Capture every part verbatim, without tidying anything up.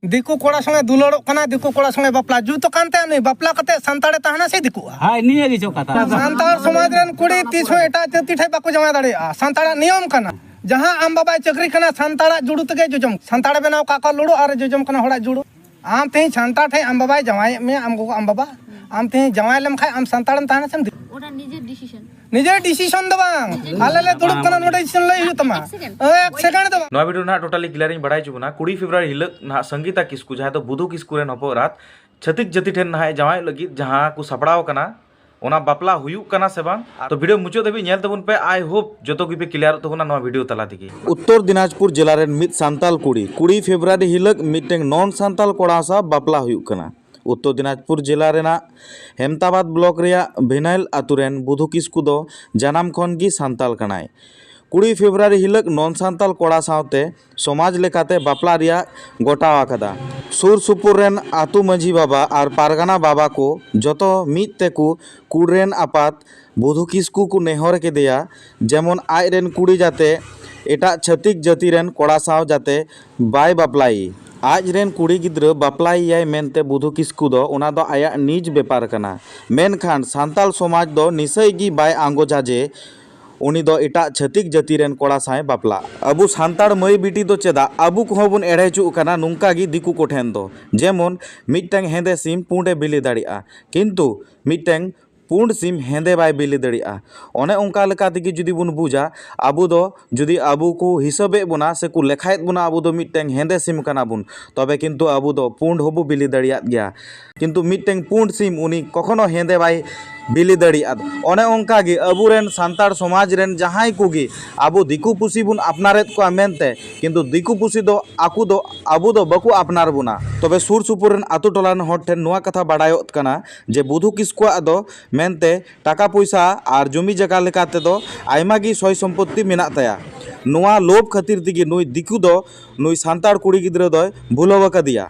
ᱫᱤᱠᱩ ᱠᱚᱲᱟ ᱥᱚᱸᱜᱮ ᱫᱩᱞᱟᱹᱲᱚᱜ ᱠᱟᱱᱟ, ᱫᱤᱠᱩ ᱠᱚᱲᱟ ᱥᱚᱸᱜᱮ ᱵᱟᱯᱞᱟ ᱡᱩᱛ ᱟᱠᱟᱱ ᱛᱟᱭᱟ, ᱱᱩᱭ ᱵᱟᱯᱞᱟ ᱠᱟᱛᱮ ᱥᱟᱱᱛᱟᱲᱮ ᱛᱟᱦᱮᱱᱟ ᱥᱮ ᱫᱤᱠᱩᱜᱼᱟ? ᱦᱳᱭ, ᱱᱤᱭᱟᱹ ᱜᱮ ᱪᱚ ᱠᱟᱛᱷᱟ᱾ ᱥᱟᱱᱛᱟᱲ ᱥᱚᱢᱟᱡᱽ ᱨᱮᱱ ᱠᱩᱲᱤ ᱛᱤᱥ ᱦᱚᱸ ᱮᱴᱟᱜ ᱡᱟᱹᱛᱤ ᱴᱷᱮᱱ ᱵᱟᱠᱚ ᱡᱟᱶᱟᱭ ᱫᱟᱲᱮᱭᱟᱜᱼᱟ, ᱥᱟᱱᱛᱟᱲᱟᱜ ᱱᱤᱭᱚᱢ ᱠᱟᱱᱟ᱾ ᱡᱟᱦᱟᱸ ᱟᱢ ᱵᱟᱵᱟᱭ ᱪᱟᱹᱠᱨᱤ ᱠᱟᱱᱟ, ᱥᱟᱱᱛᱟᱲᱟᱜ ᱡᱩᱲᱩ ᱛᱮᱜᱮ ᱡᱚᱡᱚᱢ, ᱥᱟᱱᱛᱟᱲᱮ ᱵᱮᱱᱟᱣ ᱠᱟᱜ ᱠᱚᱣᱟ ᱞᱩᱲᱩ ᱟᱨ ᱡᱚᱡᱚᱢ ᱠᱟᱱᱟ ᱦᱚᱲᱟᱜ ᱡᱩᱲᱩ᱾ ᱟᱢ ᱛᱮᱦᱮᱧ ᱥᱟᱱᱛᱟᱲ ᱴᱷᱮᱱ ᱟᱢ ᱵᱟᱵᱟᱭ ᱡᱟᱶᱟᱭᱮᱫ ᱢᱮᱭᱟ, ᱟᱢ ᱜᱚᱜᱚ ᱟᱢ ᱵᱟᱵᱟ, ᱟᱢ ᱛᱮᱦᱮᱧ ᱡᱟᱶᱟᱭ ᱞᱮᱢ ᱠᱷᱟᱡ ᱟᱢ ᱥᱟᱱᱛᱟᱲᱮᱢ ᱛᱟᱦᱮᱱᱟ ᱥᱮᱢ ᱫᱤᱠᱩ? ওটা নিজের ডিসিশন। ᱱᱤᱡᱮᱨ ᱰᱤᱥᱤᱥᱚᱱ ᱫᱚ ᱵᱟᱝ, ᱟᱞᱮ ᱞᱮ ᱫᱩᱲᱩᱵ ᱠᱟᱱᱟ, ᱱᱚᱰᱮ ᱰᱤᱥᱤᱥᱚᱱ ᱞᱟᱹᱭ ᱦᱩᱭᱩᱜ ᱛᱟᱢᱟ᱾ ᱮᱠ ᱥᱮᱠᱮᱱᱰ ᱫᱚ ᱵᱟᱝ᱾ ᱱᱚᱣᱟ ᱵᱷᱤᱰᱤᱭᱳ ᱱᱟᱦᱟᱜ ᱴᱳᱴᱟᱞᱤ ᱠᱞᱤᱭᱟᱨᱤᱧ ᱵᱟᱲᱟᱭ ᱦᱚᱪᱚ ᱵᱚᱱᱟ᱾ ᱠᱩᱲᱤ ᱯᱷᱮᱵᱽᱨᱩᱣᱟᱨᱤ ᱦᱤᱞᱳᱜ ᱱᱟᱦᱟᱜ ᱥᱚᱝᱜᱤᱛᱟ ᱠᱤᱥᱠᱩ, ᱡᱟᱦᱟᱸᱭ ᱫᱚ ᱵᱩᱫᱷᱩ ᱠᱤᱥᱠᱩ ᱨᱮᱱ ᱦᱚᱯᱚᱱ ᱮᱨᱟᱛ, ᱪᱷᱟᱹᱛᱤᱠ ᱡᱟᱹᱛᱤ ᱴᱷᱮᱱ ᱱᱟᱦᱟᱜ ᱡᱟᱶᱟᱭᱚᱜ ᱞᱟᱹᱜᱤᱫ ᱡᱟᱦᱟᱸ ᱠᱚ ᱥᱟᱯᱲᱟᱣ ᱠᱟᱱᱟ, ᱚᱱᱟ ᱵᱟᱯᱞᱟ ᱦᱩᱭᱩᱜ ᱠᱟᱱᱟ ᱥᱮ ᱵᱟᱝ? ᱛᱚ ᱵᱷᱤᱰᱤᱭᱳ ᱢᱩᱪᱟᱹᱫ ᱫᱷᱟᱹᱵᱤᱡ ᱧᱮᱞ ᱛᱟᱵᱚᱱ ᱯᱮ᱾ I hope ᱡᱚᱛᱚ ᱜᱮᱯᱮ ᱠᱞᱤᱭᱟᱨᱚᱜ ᱛᱟᱵᱚᱱᱟ ᱱᱚᱣᱟ ᱵᱷᱤᱰᱤᱭᱳ ᱛᱟᱞᱟ ᱛᱮᱜᱮ᱾ ᱩᱛᱛᱚᱨ ᱫᱤᱱᱟᱡᱽᱯᱩᱨ ᱡᱮᱞᱟ ᱨᱮᱱ ᱢᱤᱫ ᱥᱟᱱᱛᱟᱞ ᱠᱩᱲᱤ ᱠᱩᱲᱤ ᱯᱷᱮᱵᱽᱨᱩᱣᱟᱨᱤ ᱦᱤᱞᱳᱜ ᱢᱤᱫᱴᱮᱱ ᱱᱚᱱ ᱥᱟᱱᱛᱟᱞ ᱠᱚᱲᱟ ᱥᱟᱶ ᱵᱟᱯᱞᱟ ᱦᱩᱭᱩᱜ ᱠᱟᱱᱟ᱾ ᱩᱛᱛᱚᱨ ᱫᱤᱱᱟᱡᱽᱯᱩᱨ ᱡᱮᱞᱟ ᱨᱮᱱᱟᱜ ᱦᱮᱢᱛᱟᱵᱟᱫᱽ ᱵᱞᱚᱠ ᱨᱮᱭᱟᱜ ᱵᱷᱤᱱᱟᱭᱞ ᱟᱛᱳ ᱨᱮᱱ ᱵᱩᱫᱷᱩ ᱠᱤᱥᱠᱩ ᱫᱚ ᱡᱟᱱᱟᱢ ᱠᱷᱚᱱ ᱜᱮ ᱥᱟᱱᱛᱟᱞ ᱠᱟᱱᱟᱭ᱾ ᱠᱩᱲᱤ ᱯᱷᱮᱵᱽᱨᱩᱣᱟᱨᱤ ᱦᱤᱞᱳᱜ ᱱᱚᱱ ᱥᱟᱱᱛᱟᱞ ᱠᱚᱲᱟ ᱥᱟᱶᱛᱮ ᱥᱚᱢᱟᱡᱽ ᱞᱮᱠᱟᱛᱮ ᱵᱟᱯᱞᱟ ᱨᱮᱭᱟᱜ ᱜᱚᱴᱟᱣ ᱟᱠᱟᱫᱟ᱾ ᱥᱩᱨ ᱥᱩᱯᱩᱨ ᱨᱮᱱ ᱟᱛᱳ ᱢᱟᱹᱡᱷᱤ ᱵᱟᱵᱟ ᱟᱨ ᱯᱟᱨᱜᱟᱱᱟ ᱵᱟᱵᱟ ᱠᱚ ᱡᱚᱛᱚ ᱢᱤᱫ ᱛᱮᱠᱚ ᱠᱩᱲᱤ ᱨᱮᱱ ᱟᱯᱟᱛ ᱵᱩᱫᱷᱩ ᱠᱤᱥᱠᱩ ᱠᱚ ᱱᱮᱦᱚᱨ ᱠᱮᱫᱮᱭᱟ, ᱡᱮᱢᱚᱱ ᱟᱡ ᱨᱮᱱ ᱠᱩᱲᱤ ᱡᱟᱛᱮ ᱮᱴᱟᱜ ᱪᱷᱟᱹᱛᱤᱠ ᱡᱟᱹᱛᱤ ᱨᱮᱱ ᱠᱚᱲᱟ ᱥᱟᱶ ᱡᱟᱛᱮ ᱵᱟᱭ ᱵᱟᱯᱞᱟᱭᱮ᱾ ᱟᱡ ᱨᱮᱱ ᱠᱩᱲᱤ ᱜᱤᱫᱽᱨᱟᱹ ᱵᱟᱯᱞᱟᱭᱮᱭᱟᱭ ᱢᱮᱱᱛᱮ ᱵᱩᱫᱷᱩ ᱠᱤᱥᱠᱩ ᱫᱚ ᱚᱱᱟ ᱫᱚ ᱟᱭᱟᱜ ᱱᱤᱡᱽ ᱵᱮᱯᱟᱨ ᱠᱟᱱᱟ᱾ ᱢᱮᱱᱠᱷᱟᱱ ᱥᱟᱱᱛᱟᱲ ᱥᱚᱢᱟᱡᱽ ᱫᱚ ᱱᱤᱥᱟᱹᱭ ᱜᱮ ᱵᱟᱭ ᱟᱸᱜᱚᱪᱟ ᱡᱮ ᱩᱱᱤ ᱫᱚ ᱮᱴᱟᱜ ᱪᱷᱟᱹᱛᱤᱠ ᱡᱟᱹᱛᱤ ᱨᱮᱱ ᱠᱚᱲᱟ ᱥᱟᱶ ᱵᱟᱯᱞᱟ᱾ ᱟᱵᱚ ᱥᱟᱱᱛᱟᱲ ᱢᱟᱹᱭ ᱵᱤᱴᱤ ᱫᱚ ᱪᱮᱫᱟᱜ ᱟᱵᱚ ᱠᱚᱦᱚᱸ ᱵᱚᱱ ᱮᱲᱮ ᱦᱚᱪᱚᱜ ᱠᱟᱱᱟ ᱱᱚᱝᱠᱟ ᱜᱮ ᱫᱤᱠᱩ ᱠᱚᱴᱷᱮᱱ ᱫᱚ? ᱡᱮᱢᱚᱱ ᱢᱤᱫᱴᱟᱝ ᱦᱮᱸᱫᱮ ᱥᱤᱢ ᱯᱩᱸᱰᱮ ᱵᱤᱞᱤ ᱫᱟᱲᱮᱭᱟᱜᱼᱟ, ᱠᱤᱱᱛᱩ ᱢᱤᱫᱴᱟᱝ ᱯᱩᱸᱰ ᱥᱤᱢ ᱦᱮᱸᱫᱮ ᱵᱟᱭ ᱵᱤᱞᱤ ᱫᱟᱲᱮᱭᱟᱜᱼᱟ᱾ ᱚᱱᱮ ᱚᱱᱠᱟ ᱞᱮᱠᱟ ᱛᱮᱜᱮ ᱡᱩᱫᱤ ᱵᱚᱱ ᱵᱩᱡᱟ, ᱟᱵᱚ ᱫᱚ ᱡᱩᱫᱤ ᱟᱵᱚ ᱠᱚ ᱦᱤᱥᱟᱹᱵᱮᱫ ᱵᱚᱱᱟ ᱥᱮ ᱠᱚ ᱞᱮᱠᱷᱟᱭᱮᱫ ᱵᱚᱱᱟ ᱟᱵᱚ ᱫᱚ ᱢᱤᱫᱴᱟᱝ ᱦᱮᱸᱫᱮ ᱥᱤᱢ ᱠᱟᱱᱟ ᱵᱚᱱ, ᱛᱚᱵᱮ ᱠᱤᱱᱛᱩ ᱟᱵᱚ ᱫᱚ ᱯᱩᱸᱰ ᱦᱚᱸᱵᱚ ᱵᱤᱞᱤ ᱫᱟᱲᱮᱭᱟᱜ ᱜᱮᱭᱟ᱾ ᱠᱤᱱᱛᱩ ᱢᱤᱫᱴᱟᱝ ᱯᱩᱸᱰ ᱥᱤᱢ ᱩᱱᱤ ᱠᱚᱠᱷᱚᱱᱳ ᱦᱮᱸᱫᱮ ᱵᱟᱭ ᱵᱤᱞᱤ ᱫᱟᱲᱮᱭᱟᱜᱼᱟ᱾ ᱚᱱᱮ ᱚᱱᱠᱟ ᱜᱮ ᱟᱵᱚᱨᱮᱱ ᱥᱟᱱᱛᱟᱲ ᱥᱚᱢᱟᱡᱽ ᱨᱮᱱ ᱡᱟᱦᱟᱸᱭ ᱠᱚᱜᱮ ᱟᱵᱚ ᱫᱤᱠᱩ ᱯᱩᱥᱤ ᱵᱚᱱ ᱟᱯᱱᱟᱨᱮᱫ ᱠᱚᱣᱟ ᱢᱮᱱᱛᱮ, ᱠᱤᱱᱛᱩ ᱫᱤᱠᱩ ᱯᱩᱥᱤ ᱫᱚ ᱟᱠᱚ ᱫᱚ ᱟᱵᱚ ᱫᱚ ᱵᱟᱠᱚ ᱟᱯᱱᱟᱨ ᱵᱚᱱᱟ᱾ ᱛᱚᱵᱮ ᱥᱩᱨ ᱥᱩᱯᱩᱨ ᱨᱮᱱ ᱟᱛᱳ ᱴᱚᱞᱟ ᱨᱮᱱ ᱦᱚᱲ ᱴᱷᱮᱱ ᱱᱚᱣᱟ ᱠᱟᱛᱷᱟ ᱵᱟᱲᱟᱭᱚᱜ ᱠᱟᱱᱟ ᱡᱮ ᱵᱩᱫᱷᱩ ᱠᱤᱥᱠᱩᱣᱟᱜ ᱫᱚ ᱢᱮᱱᱛᱮ ᱴᱟᱠᱟ ᱯᱚᱭᱥᱟ ᱟᱨ ᱡᱚᱢᱤ ᱡᱟᱭᱜᱟ ᱞᱮᱠᱟ ᱛᱮᱫᱚ ᱟᱭᱢᱟ ᱜᱮ ᱥᱚᱭ ᱥᱚᱢᱯᱚᱛᱛᱤ ᱢᱮᱱᱟᱜ ᱛᱟᱭᱟ᱾ ᱱᱚᱣᱟ ᱞᱳᱵᱷ ᱠᱷᱟᱹᱛᱤᱨ ᱛᱮᱜᱮ ᱱᱩᱭ ᱫᱤᱠᱩ ᱫᱚ ᱱᱩᱭ ᱥᱟᱱᱛᱟᱲ ᱠᱩᱲᱤ ᱜᱤᱫᱽᱨᱟᱹ ᱫᱚᱭ ᱵᱷᱩᱞᱟᱹᱣ ᱟᱠᱟᱫᱮᱭᱟ᱾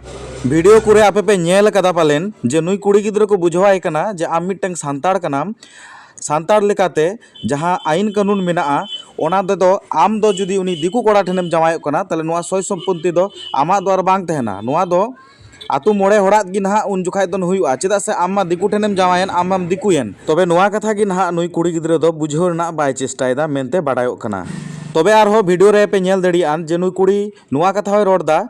ᱵᱷᱤᱰᱤᱭᱳ ᱠᱚᱨᱮ ᱟᱯᱮ ᱯᱮ ᱧᱮᱞ ᱟᱠᱟᱫᱟ ᱯᱟᱞᱮᱱ ᱡᱮ ᱱᱩᱭ ᱠᱩᱲᱤ ᱜᱤᱫᱽᱨᱟᱹ ᱠᱚ ᱵᱩᱡᱷᱟᱹᱣᱟᱭ ᱠᱟᱱᱟ ᱡᱮ ᱟᱢ ᱢᱤᱫᱴᱟᱝ ᱥᱟᱱᱛᱟᱲ ᱠᱟᱱᱟᱢ, ᱥᱟᱱᱛᱟᱲ ᱞᱮᱠᱟᱛᱮ ᱡᱟᱦᱟᱸ ᱟᱭᱤᱱ ᱠᱟᱹᱱᱩᱱ ᱢᱮᱱᱟᱜᱼᱟ ᱚᱱᱟ ᱛᱮᱫᱚ ᱟᱢ ᱫᱚ ᱡᱩᱫᱤ ᱩᱱᱤ ᱫᱤᱠᱩ ᱠᱚᱲᱟ ᱴᱷᱮᱱᱮᱢ ᱡᱟᱶᱟᱭᱚᱜ ᱠᱟᱱᱟ, ᱛᱟᱦᱚᱞᱮ ᱱᱚᱣᱟ ᱥᱚᱭ ᱥᱚᱢᱯᱚᱛᱛᱤ ᱫᱚ ᱟᱢᱟᱜ ᱫᱚ ᱟᱨ ᱵᱟᱝ ᱛᱟᱦᱮᱱᱟ᱾ ᱱᱚᱣᱟ ᱫᱚ ᱟᱛᱳ ᱢᱚᱬᱮ ᱦᱚᱲᱟᱜ ᱜᱮ ᱱᱟᱦᱟᱜ ᱩᱱ ᱡᱚᱠᱷᱟᱡ ᱫᱚ ᱦᱩᱭᱩᱜᱼᱟ, ᱪᱮᱫᱟᱜ ᱥᱮ ᱟᱢ ᱢᱟ ᱫᱤᱠᱩ ᱴᱷᱮᱱᱮᱢ ᱡᱟᱶᱟᱭᱮᱱ, ᱟᱢ ᱢᱟᱢ ᱫᱤᱠᱩᱭᱮᱱ᱾ ᱛᱚᱵᱮ ᱱᱚᱣᱟ ᱠᱟᱛᱷᱟ ᱜᱮ ᱱᱟᱦᱟᱜ ᱱᱩᱭ ᱠᱩᱲᱤ ᱜᱤᱫᱽᱨᱟᱹ ᱫᱚ ᱵᱩᱡᱷᱟᱹᱣ ᱨᱮᱱᱟᱜ ᱵᱟᱭ ᱪᱮᱥᱴᱟᱭᱮᱫᱟ ᱢᱮᱱᱛᱮ ᱵᱟᱰᱟᱭᱚᱜ ᱠᱟᱱᱟ᱾ ᱛᱚᱵᱮ ᱟᱨᱦᱚᱸ ᱵᱷᱤᱰᱤᱭᱳ ᱨᱮ ᱯᱮ ᱧᱮᱞ ᱫᱟᱲᱮᱭᱟᱜᱼᱟ ᱡᱮ ᱱᱩᱭ ᱠᱩᱲᱤ ᱱᱚᱣᱟ ᱠᱟᱛᱷᱟ ᱦᱚᱸᱭ ᱨᱚᱲ ᱮᱫᱟ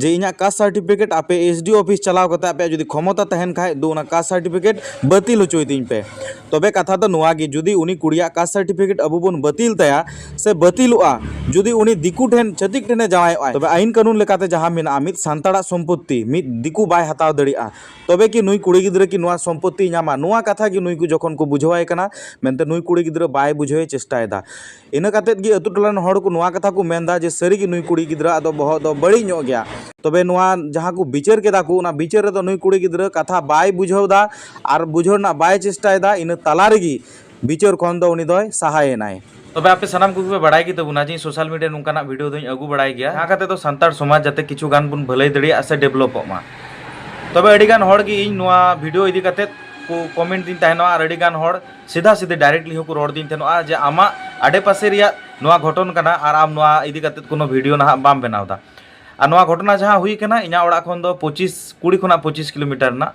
ᱡᱮ ᱤᱧᱟᱹᱜ ᱠᱟᱥᱴ ᱥᱟᱨᱴᱤᱯᱷᱤᱠᱮᱴ ᱟᱯᱮ ᱮᱥ ᱰᱤ ᱚᱯᱷᱤᱥ ᱪᱟᱞᱟᱣ ᱠᱟᱛᱮ ᱟᱯᱮᱭᱟᱜ ᱡᱩᱫᱤ ᱠᱷᱚᱢᱚᱛᱟ ᱛᱟᱦᱮᱱ ᱠᱷᱟᱡ ᱫᱩ ᱚᱱᱟ ᱠᱟᱥᱴ ᱥᱟᱨᱴᱤᱯᱷᱤᱠᱮᱴ ᱵᱟᱹᱛᱤᱞ ᱦᱚᱪᱚᱭ ᱛᱤᱧ ᱯᱮ᱾ ᱛᱚᱵᱮ ᱠᱟᱛᱷᱟ ᱫᱚ ᱱᱚᱣᱟ ᱜᱮ, ᱡᱩᱫᱤ ᱩᱱᱤ ᱠᱩᱲᱤᱭᱟᱜ ᱠᱟᱥᱴ ᱥᱟᱨᱴᱤᱯᱷᱤᱠᱮᱴ ᱟᱵᱚ ᱵᱚᱱ ᱵᱟᱹᱛᱤᱞ ᱛᱟᱭᱟ ᱥᱮ ᱵᱟᱹᱛᱤᱞᱚᱜᱼᱟ, ᱡᱩᱫᱤ ᱩᱱᱤ ᱫᱤᱠᱩ ᱴᱷᱮᱱ, ᱪᱷᱟᱹᱛᱤᱠ ᱴᱷᱮᱱᱮ ᱡᱟᱶᱟᱭᱚᱜᱼᱟᱭ, ᱛᱚᱵᱮ ᱟᱭᱤᱱ ᱠᱟᱹᱱᱩᱱ ᱞᱮᱠᱟᱛᱮ ᱡᱟᱦᱟᱸ ᱢᱮᱱᱟᱜᱼᱟ, ᱢᱤᱫ ᱥᱟᱱᱛᱟᱲᱟᱜ ᱥᱚᱢᱯᱚᱛᱛᱤ ᱢᱤᱫ ᱫᱤᱠᱩ ᱵᱟᱭ ᱦᱟᱛᱟᱣ ᱫᱟᱲᱮᱭᱟᱜᱼᱟ᱾ ᱛᱚᱵᱮ ᱠᱤ ᱱᱩᱭ ᱠᱩᱲᱤ ᱜᱤᱫᱽᱨᱟᱹ ᱠᱤ ᱱᱚᱣᱟ ᱥᱚᱢᱯᱚᱛᱛᱤᱭ ᱧᱟᱢᱟ? ᱱᱚᱣᱟ ᱠᱟᱛᱷᱟ ᱜᱮ ᱱᱩᱭ ᱠᱚ ᱡᱚᱠᱷᱚᱱ ᱠᱚ ᱵᱩᱡᱷᱟᱹᱣᱟᱭ ᱠᱟᱱᱟ ᱢᱮᱱᱛᱮ ᱱᱩᱭ ᱠᱩᱲᱤ ᱜᱤᱫᱽᱨᱟᱹ ᱵᱟᱭ ᱵᱩᱡᱷᱟᱹᱣᱮ ᱪᱮᱥᱴᱟᱭᱮᱫᱟ᱾ ᱤᱱᱟᱹ ᱠᱟᱛᱮᱫ ᱜᱮ ᱟᱹᱛᱩ ᱴᱚᱞᱟ ᱨᱮᱱ ᱦᱚᱲ ᱠᱚ ᱱᱚᱣᱟ ᱠᱟᱛᱷᱟ ᱠᱚ ᱢᱮᱱᱫᱟ ᱡᱮ ᱥᱟᱹᱨᱤ ᱜᱮ ᱱᱩᱭ ᱠᱩᱲᱤ ᱜᱤᱫᱽᱨᱟᱹ ᱟᱜ ᱫᱚ ᱵᱚᱦᱚᱜ ᱫᱚ ᱵᱟᱹᱲᱤᱡ ᱧᱚᱜ ᱜᱮᱭᱟ᱾ ᱛᱚᱵᱮ ᱱᱚᱣᱟ ᱡᱟᱦᱟᱸ ᱠᱚ ᱵᱤᱪᱟᱹᱨ ᱠᱮᱫᱟ ᱠᱚ, ᱚᱱᱟ ᱵᱤᱪᱟᱹᱨ ᱨᱮᱫᱚ ᱱᱩᱭ ᱠᱩᱲᱤ ᱜᱤᱫᱽᱨᱟᱹ ᱠᱟᱛᱷᱟ ᱵᱟᱭ ᱵᱩᱡᱷᱟᱹᱣ ᱫᱟ ᱟᱨ ᱵᱩᱡᱷᱟᱹᱣ ᱨᱮᱱᱟᱜ ᱵᱟᱭ ᱪᱮᱥᱴᱟᱭᱮᱫᱟ᱾ ᱤᱱᱟᱹ ᱛᱟᱞᱟ ᱨᱮᱜᱮ ᱵᱤᱪᱟᱹᱨ ᱠᱷᱚᱱ ᱫᱚ ᱩᱱᱤ ᱫᱚᱭ ᱥᱟᱦᱟᱭᱮᱱᱟᱭ᱾ ᱛᱚᱵᱮ ᱟᱯᱮ ᱥᱟᱱᱟᱢ ᱠᱚᱜᱮ ᱯᱮ ᱵᱟᱲᱟᱭ ᱜᱮ ᱛᱟᱵᱚᱱᱟ ᱡᱮ ᱤᱧ ᱥᱳᱥᱟᱞ ᱢᱤᱰᱤᱭᱟ ᱱᱚᱝᱠᱟᱱᱟᱜ ᱵᱷᱤᱰᱤᱭᱳ ᱫᱚᱧ ᱟᱹᱜᱩ ᱵᱟᱲᱟᱭ ᱜᱮᱭᱟ, ᱡᱟᱦᱟᱸ ᱠᱟᱛᱮ ᱫᱚ ᱥᱟᱱᱛᱟᱲ ᱥᱚᱢᱟᱡᱽ ᱡᱟᱛᱮ ᱠᱤᱪᱷᱩ ᱜᱟᱱ ᱵᱚᱱ ᱵᱷᱟᱹᱞᱟᱹᱭ ᱫᱟᱲᱮᱭᱟᱜᱼᱟ ᱥᱮ ᱰᱮᱵᱷᱞᱚᱯᱚᱜ ᱢᱟ᱾ ᱛᱚᱵᱮ ᱟᱹᱰᱤ ᱜᱟᱱ ᱦᱚᱲ ᱜᱮ ᱤᱧ ᱱᱚᱣᱟ ᱵᱷᱤᱰᱤᱭᱳ ᱤᱫᱤ ᱠᱟᱛᱮ ᱠᱚ ᱠᱚᱢᱮᱱᱴ ᱫᱤᱧ ᱛᱟᱦᱮᱱᱚᱜᱼᱟ ᱟᱨ ᱟᱹᱰᱤ ᱜᱟᱱ ᱦᱚᱲ ᱥᱤᱫᱷᱟ ᱥᱤᱫᱷᱤ ᱰᱟᱭᱨᱮᱠᱴᱞᱤ ᱦᱚᱸᱠᱚ ᱨᱚᱲ ᱫᱤᱧ ᱛᱟᱦᱮᱱᱚᱜᱼᱟ ᱡᱮ ᱟᱢᱟᱜ ᱟᱰᱮᱯᱟᱥᱮ ᱨᱮᱭᱟᱜ ᱱᱚᱣᱟ ᱜᱷᱚᱴᱚᱱ ᱠᱟᱱᱟ ᱟᱨ ᱟᱢ ᱱᱚᱣᱟ ᱤᱫᱤ ᱠᱟᱛᱮ ᱠᱳᱱᱳ ᱵᱷᱤᱰᱤᱭᱳ ᱱᱟᱦᱟᱜ ᱵᱟᱢ ᱵᱮᱱᱟᱣ ᱮᱫᱟ᱾ ᱟᱨ ᱱᱚᱣᱟ ᱜᱷᱚᱴᱚᱱᱟ ᱡᱟᱦᱟᱸ ᱦᱩᱭ ᱠᱟᱱᱟ, ᱤᱧᱟᱹᱜ ᱚᱲᱟᱜ ᱠᱷᱚᱱ ᱫᱚ ᱯᱚᱸᱪᱤᱥ, ᱠᱩᱲᱤ ᱠᱷᱚᱱᱟᱜ ᱯᱚᱸᱪᱤᱥ ᱠᱤᱞᱳᱢᱤᱴᱟᱨ ᱨᱮᱱᱟᱜ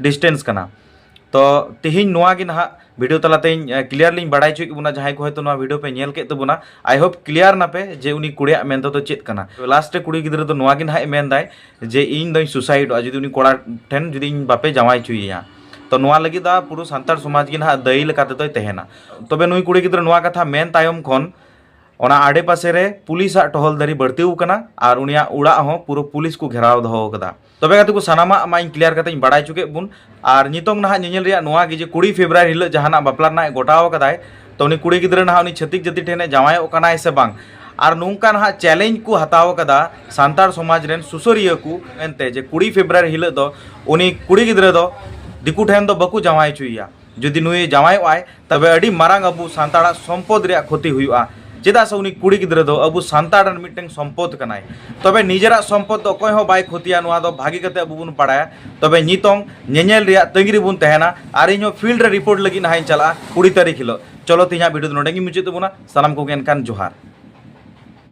ᱰᱤᱥᱴᱮᱱᱥ ᱠᱟᱱᱟ᱾ ᱛᱚ ᱛᱮᱦᱮᱧ ᱱᱚᱣᱟ ᱜᱮ ᱱᱟᱦᱟᱜ ᱵᱷᱤᱰᱤᱭᱳ ᱛᱟᱞᱟᱛᱮᱧ ᱠᱞᱤᱭᱟᱨ ᱞᱤᱧ ᱵᱟᱲᱟᱭ ᱦᱚᱪᱚᱭᱮᱫ ᱵᱚᱱᱟ, ᱡᱟᱦᱟᱸᱭ ᱠᱚ ᱦᱚᱭᱛᱳ ᱱᱚᱣᱟ ᱵᱷᱤᱰᱤᱭᱳ ᱯᱮ ᱧᱮᱞ ᱠᱮᱫ ᱛᱟᱵᱚᱱᱟ, I hope clear ᱱᱟᱯᱮ ᱡᱮ ᱩᱱᱤ ᱠᱩᱲᱤᱭᱟᱜ ᱢᱮᱱ ᱛᱮᱫᱚ ᱪᱮᱫ ᱠᱟᱱᱟ᱾ ᱞᱟᱥᱴ ᱨᱮ ᱠᱩᱲᱤ ᱜᱤᱫᱽᱨᱟᱹ ᱫᱚ ᱱᱚᱣᱟ ᱜᱮ ᱱᱟᱦᱟᱜ ᱮ ᱢᱮᱱᱫᱟᱭ ᱡᱮ ᱤᱧ ᱫᱚᱧ ᱥᱩᱥᱟᱭᱤᱰᱚᱜᱼᱟ ᱡᱩᱫᱤ ᱩᱱᱤ ᱠᱚᱲᱟ ᱴᱷᱮᱱ ᱡᱩᱫᱤ ᱤᱧ ᱵᱟᱯᱮ ᱡᱟᱶᱟᱭ ᱦᱚᱪᱚᱭᱮᱭᱟ᱾ ᱛᱚ ᱱᱚᱣᱟ ᱞᱟᱹᱜᱤᱫ ᱫᱚ ᱯᱩᱨᱟᱹ ᱥᱟᱱᱛᱟᱲ ᱥᱚᱢᱟᱡᱽ ᱜᱮ ᱱᱟᱦᱟᱜ ᱫᱟᱹᱭᱤ ᱞᱮᱠᱟ ᱛᱮᱫᱚᱭ ᱛᱟᱦᱮᱱᱟ᱾ ᱛᱚᱵᱮ ᱱᱩᱭ ᱠᱩᱲᱤ ᱜᱤᱫᱽᱨᱟᱹ ᱱᱚᱣᱟ ᱠᱟᱛᱷᱟ ᱢᱮᱱ ᱛᱟᱭᱚᱢ ᱠᱷᱚᱱ ᱚᱱᱟ ᱟᱰᱮᱯᱟᱥᱮ ᱨᱮ ᱯᱩᱞᱤᱥᱟᱜ ᱴᱚᱦᱚᱞ ᱫᱟᱨᱤ ᱵᱟᱹᱲᱛᱤ ᱟᱠᱟᱱᱟ ᱟᱨ ᱩᱱᱤᱭᱟᱜ ᱚᱲᱟᱜ ᱦᱚᱸ ᱯᱩᱨᱟᱹ ᱯᱩᱞᱤᱥ ᱠᱚ ᱜᱷᱮᱨᱟᱣ ᱫᱚᱦᱚ ᱟᱠᱟᱫᱟ᱾ ᱛᱚᱵᱮ ᱜᱟᱛᱮ ᱠᱚ, ᱥᱟᱱᱟᱢᱟᱜ ᱢᱟ ᱤᱧ ᱠᱞᱤᱭᱟᱨ ᱠᱟᱛᱮ ᱤᱧ ᱵᱟᱲᱟᱭ ᱦᱚᱪᱚ ᱠᱮᱫ ᱵᱚᱱ᱾ ᱟᱨ ᱱᱤᱛᱚᱝ ᱱᱟᱦᱟᱜ ᱧᱮᱧᱮᱞ ᱨᱮᱭᱟᱜ ᱱᱚᱣᱟ ᱜᱮ ᱡᱮ ᱠᱩᱲᱤ ᱯᱷᱮᱵᱽᱨᱩᱣᱟᱨᱤ ᱦᱤᱞᱳᱜ ᱡᱟᱦᱟᱱᱟᱜ ᱵᱟᱯᱞᱟ ᱨᱮᱱᱟᱜ ᱮ ᱜᱚᱴᱟᱣ ᱟᱠᱟᱫᱟᱭ, ᱛᱚ ᱩᱱᱤ ᱠᱩᱲᱤ ᱜᱤᱫᱽᱨᱟᱹ ᱱᱟᱦᱟᱜ ᱩᱱᱤ ᱪᱷᱟᱹᱛᱤᱠ ᱡᱟᱹᱛᱤ ᱴᱷᱮᱱᱮ ᱡᱟᱶᱟᱭᱚᱜ ᱠᱟᱱᱟᱭ ᱥᱮ ᱵᱟᱝ᱾ ᱟᱨ ᱱᱚᱝᱠᱟ ᱱᱟᱦᱟᱜ ᱪᱮᱞᱮᱧᱡᱽ ᱠᱚ ᱦᱟᱛᱟᱣ ᱟᱠᱟᱫᱟ ᱥᱟᱱᱛᱟᱲ ᱥᱚᱢᱟᱡᱽ ᱨᱮᱱ ᱥᱩᱥᱟᱹᱨᱤᱭᱟᱹ ᱠᱚ ᱢᱮᱱᱛᱮ ᱡᱮ ᱠᱩᱲᱤ ᱯᱷᱮᱵᱽᱨᱩᱣᱟᱨᱤ ᱦᱤᱞᱳᱜ ᱫᱚ ᱩᱱᱤ ᱠᱩᱲᱤ ᱜᱤᱫᱽᱨᱟᱹ ᱫᱚ ᱫᱤᱠᱩ ᱴᱷᱮᱱ ᱫᱚ ᱵᱟᱠᱚ ᱡᱟᱶᱟᱭ ᱦᱚᱪᱚᱭᱮᱭᱟ᱾ ᱡᱩᱫᱤ ᱱᱩᱭ ᱡᱟᱶᱟᱭᱚᱜ ᱟᱭ, ᱛᱚᱵᱮ ᱟᱹᱰᱤ ᱢᱟᱨᱟᱝ ᱟᱵᱚ ᱥᱟᱱᱛᱟᱲᱟᱜ ᱥᱚᱢᱯᱚᱫ ᱨᱮᱭᱟᱜ ᱠᱷᱚᱛᱤ ᱦᱩᱭᱩᱜᱼᱟ᱾ ᱪᱮᱫᱟᱜ ᱥᱮ ᱩᱱᱤ ᱠᱩᱲᱤ ᱜᱤᱫᱽᱨᱟᱹ ᱫᱚ ᱟᱵᱚ ᱥᱟᱱᱛᱟᱲ ᱨᱮᱱ ᱢᱤᱫᱴᱟᱝ ᱥᱚᱢᱯᱚᱫ ᱠᱟᱱᱟᱭ᱾ ᱛᱚᱵᱮ ᱱᱤᱡᱮᱨᱟᱜ ᱥᱚᱢᱯᱚᱫ ᱫᱚ ᱚᱠᱚᱭ ᱦᱚᱸ ᱵᱟᱭ ᱠᱷᱚᱛᱤᱭᱟ, ᱱᱚᱣᱟ ᱫᱚ ᱵᱷᱟᱜᱤ ᱠᱟᱛᱮ ᱟᱵᱚ ᱵᱚᱱ ᱵᱟᱲᱟᱭᱟ᱾ ᱛᱚᱵᱮ ᱱᱤᱛᱚᱝ ᱧᱮᱧᱮᱞ ᱨᱮᱭᱟᱜ ᱛᱟᱺᱜᱤ ᱨᱮᱵᱚᱱ ᱛᱟᱦᱮᱱᱟ, ᱟᱨ ᱤᱧ ᱦᱚᱸ ᱯᱷᱤᱞᱰ ᱨᱮ ᱨᱤᱯᱳᱨᱴ ᱞᱟᱹᱜᱤᱫ ᱱᱟᱦᱟᱜ ᱤᱧ ᱪᱟᱞᱟᱜᱼᱟ ᱠᱩᱲᱤ ᱛᱟᱹᱨᱤᱠᱷ ᱦᱤᱞᱳᱜ᱾ ᱪᱚᱞᱚ, ᱛᱮᱦᱮᱧᱟᱜ ᱵᱷᱤᱰᱤᱭᱳ ᱫᱚ ᱱᱚᱰᱮ ᱜᱮᱧ ᱢᱩᱪᱟᱹᱫ ᱛᱟᱵᱚᱱᱟ᱾ ᱥᱟᱱᱟᱢ ᱠᱚᱜᱮ ᱮᱱᱠᱷᱟᱱ ᱡᱚᱦᱟᱨ᱾